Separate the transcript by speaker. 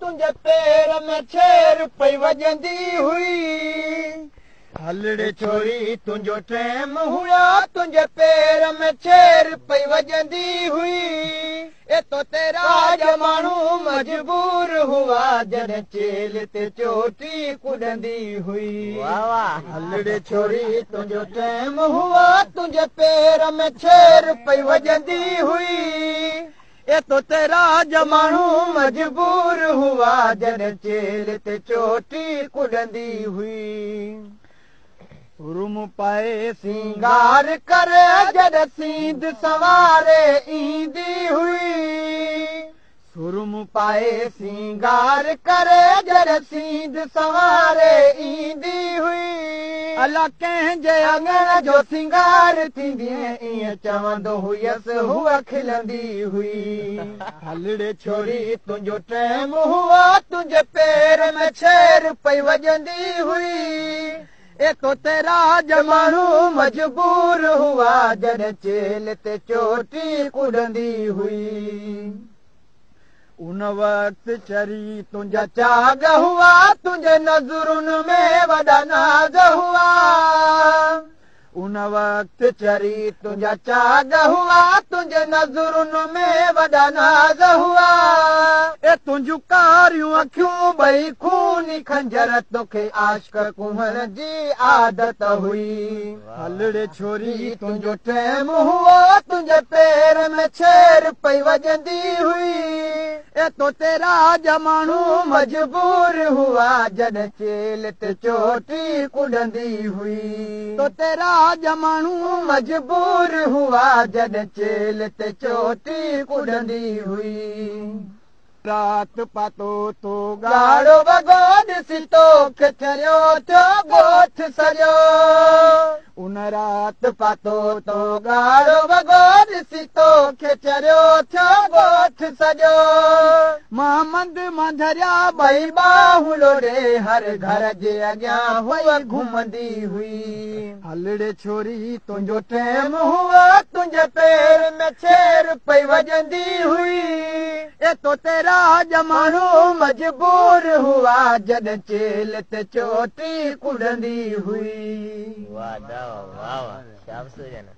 Speaker 1: तुंहिंजे पेर में छेर पई वॼंदी हुई। हलड़े छोरी तुंहिंजो टेम हुया, तुंहिंजे पेर में छेर पई वॼंदी हुई। ए तो तेरा माण्हू मजबूर हुआ, जॾहिं चेल ते चोटी कुॾंदी हुई। हलड़े छोरी तुंहिंजो टेम हुआ, तुंहिंजे पेर में छेर पई वॼंदी हुई। ए तो तेरा माण्हू मजबूर हुआ, जॾहिं चेल ते चोटी कुॾंदी हुई। रुम पाए सिंगार करे, जॾहिं सींद संवारे ईंदी हुई। सुरम पाए सिंगार करे, जॾहिं सींद संवारे ईंदी हुई। अला कंहिंजे आङण जो सिंगार थींदी, ईअं चवंदो हुयसि हूअ खिलंदी हुई। हलड़े छोरी तुंहिंजो टेम हुआ, तुंहिंजे पेर में छेर पई वॼंदी हुई। ए तो तेरा माण्हू मजबूर हुआ, जॾहिं चेल ते चोटी कुॾंदी हुई। उन वक़्तु चरी तुंहिंजा चाग हुआ, तुंहिंजे नज़रुनि में वॾा नाज़ हुआ। उन वक़्तु चरी तुंहिंजा चाग हुआ, तुंहिंजे नज़रुनि में वॾा नाज़ हुआ। ए तुंहिंजूं कारियूं अखियूं ॿई खूनी खंजर, तोखे आशिक कुहण जी आदत हुई। हलड़े छोरी तुंहिंजो टेम हुआ, तुंहिंजे पेर में छेर पई वॼंदी हुई। ए तो तेरा माण्हू मजबूर हुआ, जॾहिं चेल ते चोटी कुॾंदी हुई। तो तेरा माण्हू मजबूर हुआ, जॾहिं चेल ते चोटी कुॾंदी हुई। रात पातो तो ॻाढ़ो वॻो, ॾिसी तोखे चरियो थियो ॻोठ सॼो। उन रात पातो तो ॻाढ़ो वॻो, ॾिसी तोखे चरियो थियो ॻोठ सॼो। मां मंद मां झरिया ॿई बाहू लोड़े, हर घर जे अॻियां हूअ घुमंदी हुई। हलड़े छोरी तुंहिंजो टेम हुआ, तुंहिंजे पेर में छेर पई वॼंदी हुई। ए तो तेरा माण्हू मजबूर हुआ, जॾहिं चेल ते चोटी कुॾंदी हुई।
Speaker 2: वाह वाह वाह, शाबाश।